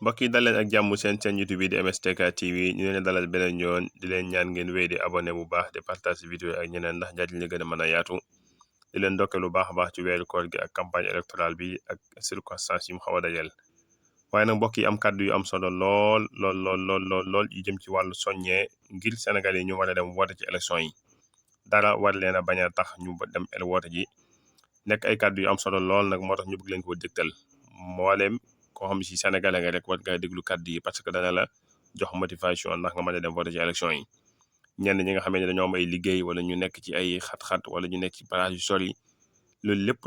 mbokk yi dal leen ak jàmm seen YouTube bi di MSTK TV ñu leen dalal beneen yoon di leen ñaan ngeen wéy di abonné bu baax di partage vidéo ak ñeneen ndax njariñ li gën a mën a yaatu di leen dokkee lu baax a baax ci weeru koor gi ak campagne électorale bi ak circonstances yu mu xaw a dajal waaye nag mbokk yi am kàddu yu am solo lool yu jëm ci wàllu soññee ngir Sénégal yi ñu war a dem woote ci élection yi dara war leen a bañ a tax ñu dem woote ji nekk ay kàddu yu am solo lool nag moo tax ñu bëgg leen ko dégtal mbooleem koo xam si Sénégalais nga rek war nga déglu kàddu yi parce que dana la jox motivation ndax nga mën a dem voter ci élection yi ñenn ñi nga xam ne dañoo am ay liggéey wala ñu nekk ci ay xat-xat wala ñu nekk ci place yu sori loolu lépp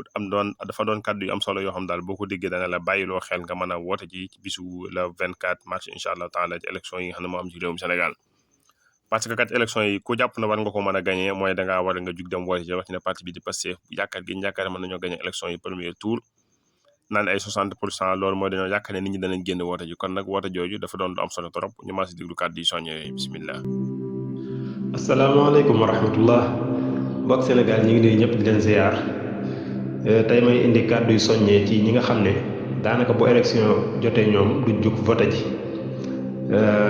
dafa doon kàddu yu am solo yoo xam daal boo ko déggee dana la bàyyiloo xel nga mën a woote ci bisu le 24 mars incha allah taala ci élection yi nga xam ne moo am ci réewum Sénégal parce que kat élection yi ku jàpp na war nga ko mën a gagné mooy dangaa war nga jug dem woote ci wax ci ne parti bi di Pastef yaakaar gi yaakaar mën nañoo gagné élection yi premier tour naan ay 60% loolu mooy dañoo yaakaar ne nit ñi danañ génn woote ji kon nag woote jooju dafa doon lu am solo trop ñu maa si déglu kàddu yi soññee bismillah. asalaamaaleykum wa rahmatullah mbokk Sénégal ñi ngi nuyu ñëpp di leen ziar tey may indi kàddu yu soññee ci ñi nga xam ne daanaka bu élection jotee ñoom du jug vote ji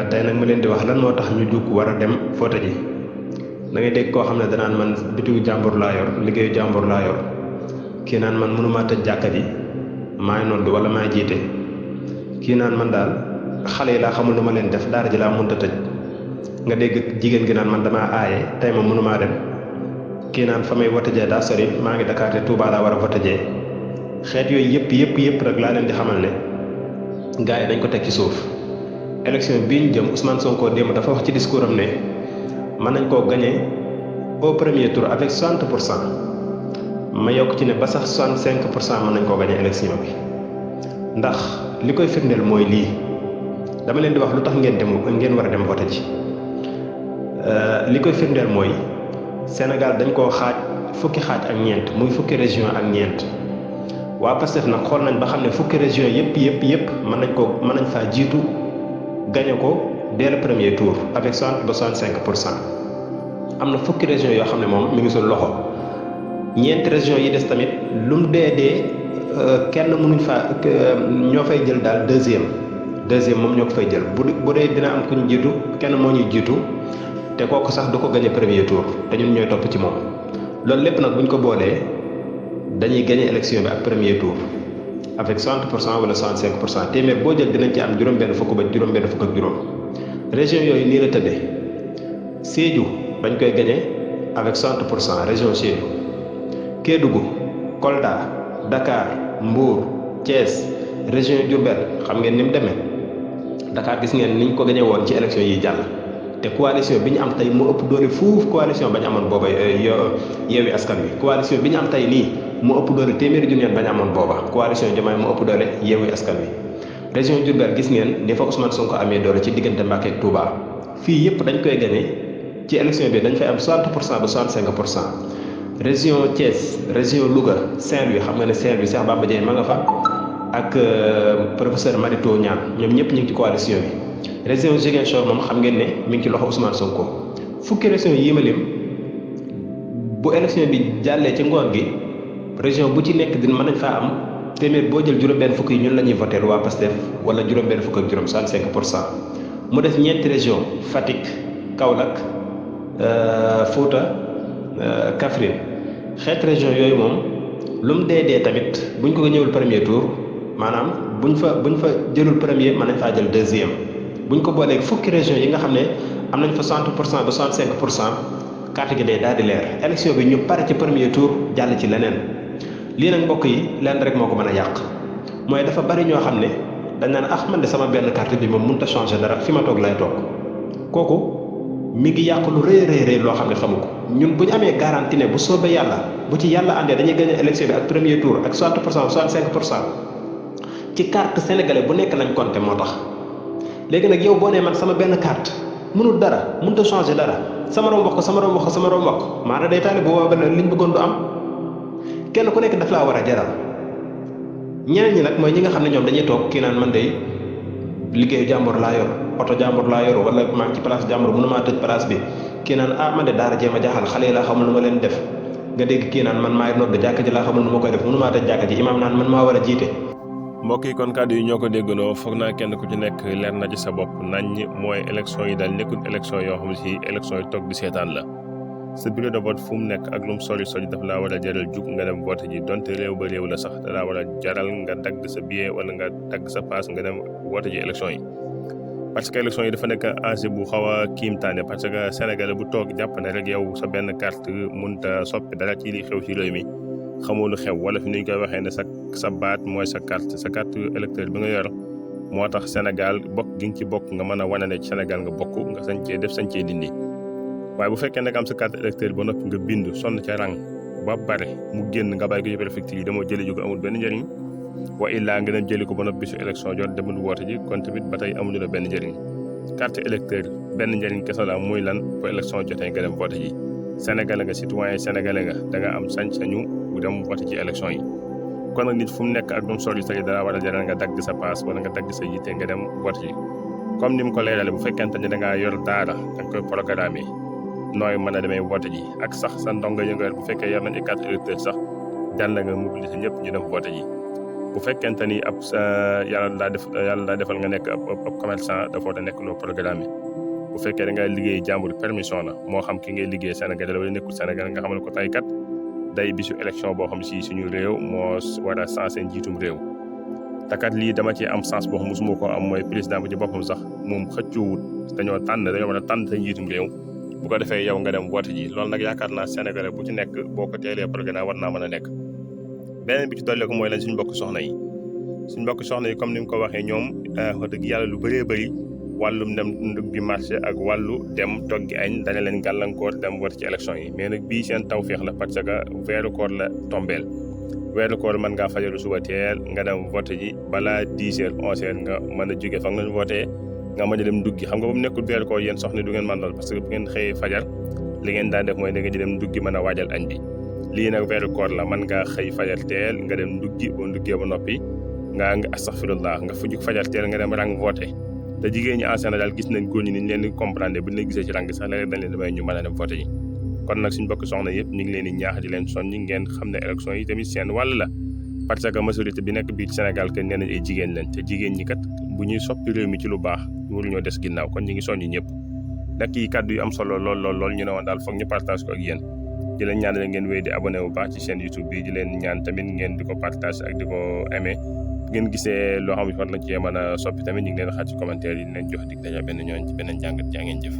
tey nag ma leen di wax lan moo tax ñu jug war a dem vote ji da ngay dégg koo xam ne danaan man bitigu jàmbur laa yor liggéeyu jàmbur laa yor kii naan man mënumaa tëj jàkka ji maay nodd wala maay jiite kii naan man daal xale yi laa xamul lu ma leen def daara ji laa mënta tëj nga dégg jigéen gi naan man damaa aaye tey ma mënumaa dem kii naan fa may vote jee daa sori maa ngi Dakar te Touba laa war a vote jee xeet yooyu yëpp rek laa leen di xamal ne gars yi dañ ko teg ci suuf élection bii ñu jëm Ousmane Sonko démb dafa wax ci discours am ne mën nañ koo gagné au premier tour avec 60%. ma yokk ci ne ba sax 65% mën nañ koo gagné élection bi ndax li koy firndeel mooy lii dama leen di wax lu tax ngeen war a dem vote ji li koy firndeel mooy Sénégal dañ koo xaaj fukki xaaj ak ñeent muy fukki région ak ñeent waa Pastef nag xool nañ ba xam ne fukki région yëpp mën nañ faa jiitu gagné ko dès le premier tour avec 60 ba 65%. am na fukki région yoo xam ne moom mi ngi suñu loxo ñeenti région yi des tamit lu mu dee kenn mënuñ faa ñoo fay jël daal deuxième moom ñoo ko fay jël bu dee dina am ku ñu jiitu kenn moo ñuy jiitu te kooku sax du ko gagné premier tour te ñun ñooy topp ci moom loolu lépp nag buñ ko boolee dañuy gagné élection bi ak premier tour avec 60% wala 65%. téeméer boo jël dinañ ci am juróom-benn fukk ba juróom-benn fukk ak juróom région yooyu nii la tëddee Sédhiou bañ koy gagné avec 60% région Sédhiou. Kédougou Kolda Dakar Mbour Thiès région Diourbel xam ngeen ni mu demee Dakar gis ngeen niñ ko gañe woon ci élection yi jàll te coalition bi ñu am tey mu ëpp doole fuuf coalition bañ amoon booba Yewwi Askan Wi coalition bi ñu am tey nii mu ëpp doole téeméeri junni bañ amoon booba coalition Diomaye mu ëpp doole Yewwi Askan Wi région Diourbel gis ngeen ni fa Ousmane Sonko amee doole ci diggante Mbacké ak Touba fii yëpp dañ koy gañe ci élection bi dañ fay am 60% ba 65%. région Thiès région Louga Saint-Louis xam nga ne Saint-Louis Cheikh Bamba Dièye ma nga fa ak professeur Marito Niane ñoom ñëpp ñu ngi ci coalition bi région Ziguinchor moom xam ngeen ne mi ngi ci loxo Ousmane Sonko fukki région yi ma lim bu élection bi jàllee ci ngoon gi région bu ci nekk dina mën nañ faa am téeméer boo jël juróom-benn fukk yi ñun la ñuy voté waa Pastef wala juróom-benn fukk ak juróom 65%. mu def ñeenti région Fatick Kaolack Fouta Kaffrine xeet région yooyu moom lu mu dee tamit buñ ko ñëwul premier tour maanaam buñ fa jëlul premier mën nañ faa jël deuxième buñ ko booleeg fukki région yi nga xam ne am nañ fa 60% ba 65% carte gi day daal di leer élection bi ñu pare ci premier tour jàll ci leneen lii nag mbokk yi lenn rek moo ko mën a yàq mooy dafa bari ñoo xam ne dañ naan man de sama benn carte bi moom mënut a changer dara fi ma toog lay toog kooku mi ngi yàq lu rëy loo xam ne xamu ko ñun bu ñu amee garantie ne bu soobee yàlla bu ci yàlla àndee dañuy gagné élection bi ak premier tour ak 60% 65% ci carte sénégalais bu nekk lañ compté moo tax. léegi nag yow boo nee man sama benn carte mënul dara mënut a changer dara sama rom wax ko maanaam day taale bu boobaa liñ bëggoon du am kenn ku nekk daf laa war a jaral ñeneen ñi nag mooy ñi nga xam ne ñoom dañuy toog kii naan man de liggéeyu jàmbur laa yor. oto jàmbur laa yor wala maa ngi ci place jàmbur mënumaa tëj place bi kii naan man de daara jéem a jaaxal xale yi laa xamul nu ma leen def nga dégg kii naan man maay nodd jàkka ji laa xamul nu ma koy def mënumaa tëj jàkka ji imaam naan man maa war a jiite mbokk yi kon kàddu yi ñoo ko déggandoo foog naa kenn ku ci nekk leer na ci sa bopp nañ mooy élection yi daal nekkul élection yoo xam ne si élection yi toog di seetaan la sa bureau de vote fu mu nekk ak lu mu sori daf laa war a jaral jug nga dem vote ji donte réew ba réew la sax da laa war a jaral nga dagg sa billet wala nga dagg sa paas nga dem vote ji élection yi parce que élection yi dafa nekk enjeu bu xaw a kiimtaane parce que Sénégal bu toog jàpp ne rek yow sa benn carte mënta soppi dara ci li xew ci réew mi xamoo lu xew wala fi ni ñu koy waxee ne sa baat mooy sa carte électeur bi nga yor moo tax Sénégal bokk gi nga ci bokk nga mën a wane ne ci Sénégal nga bokk nga sañ cee dindi waaye bu fekkee ne am sa carte électeur ba noppi nga bindu sonn ca rang ba bare mu génn nga bàyyi ko yëpp effectif yi dama jëli ju ko amul benn njëriñ wa illaa nga dem jëli ko ba noppi su élection jot demul woote ji kon tamit ba tey amuñu la benn njëriñ carte électeur benn njëriñ kese la muy lan bu élection jotee nga dem vote ji sénégalais nga citoyen sénégalais nga da nga am sañ-sañu bu dem vote ci élection yi kon nag nit fu mu nekk ak dum sori sori dara war a jaral nga dagg sa paas wala nga dagg sa yitte nga dem vote ji comme ni mu ko leerale bu fekkente ne da ngaa yor daara da nga koy programme nooy mën a demee vote ji ak sax sa ndongo yi nga yor bu fekkee yor nañu carte électeur sax dal na nga mobiliser ñëpp ñu dem vote ji bu fekkente ni ab yàlla daa defal nga nekk ab commerçant dafa war a nekk loo programme bu fekkee da nga liggéey jàmbur permission la moo xam ki ngay liggéey Sénégal la wala nekkul Sénégal nga xamal ko tey kat day bisu élection boo xam si suñu réew moo war a sensé njiitum réew te kat lii dama ci am sens boo xam mosuma ko am mooy président bi ci boppam sax moom xëccoowut dañoo war a tànn sa njiitum réew bu ko defee yow nga dem vote ji loolu nag yaakaar naa Sénégalais bu ci nekk boo ko teelee programme war naa mën a nekk beneen bi ci dolli ko mooy lan suñu mbokk soxna yi comme ni mu ko waxee ñoom wax dëgg yàlla lu bëree bëri wàllum dem nduggi marché ak wàllu dem toggi añ dana leen gàllankoor dem vote ci élection yi mais nag bii seen tawféex la parce que weeru koor la tombeel weeru koor mën ngaa fajaru suba teel nga dem vote ji balaa 10 heures 11 heures nga mën a jóge fa nga voté nga mën a dem nduggi xam nga ba mu nekkul weeru koor yéen soxna du ngeen mën lool parce que bu ngeen xëyee fajar li ngeen daan def mooy da nga di dem nduggi mën a waajal añ bi lii nag weeru koor la mën ngaa xëy fajar teel nga dem nduggi boo nduggee ba noppi nga astaghfirullah nga fujug fajar teel nga dem rang voté te jigéen ñi en général gis nañ góor ñi ni ñu leen di comprendre bu ñu leen gisee ci rang sax léeg-léeg dañ leen di may ñu mën a dem voté yi kon nag suñu bokk soxna yëpp ñu ngi leen di ñaax di leen soññ ngeen xam ne élection yi tamit seen wàll la parce que majorité bi nekk biir Sénégal que nee nañ ay jigéen lañ te jigéen ñi kat bu ñuy soppi réew mi ci lu baax waruñoo des ginnaaw kon ñu ngi soññ ñëpp nag yi kàddu yu am solo lool ñu ne woon daal foog ñu partage ko ak yéen di leen ñaan ngeen wéy di abonné bu baax ci chaîne YouTube bi di leen ñaan tamit ngeen di ko partage ak di ko aimé bu ngeen gisee loo xam ne war na cee mën a soppi tamit ñu ngi leen xaar ci commentaire yi leen jox dig daja benn ñoon ci beneen jàngat jaa ngeen jëf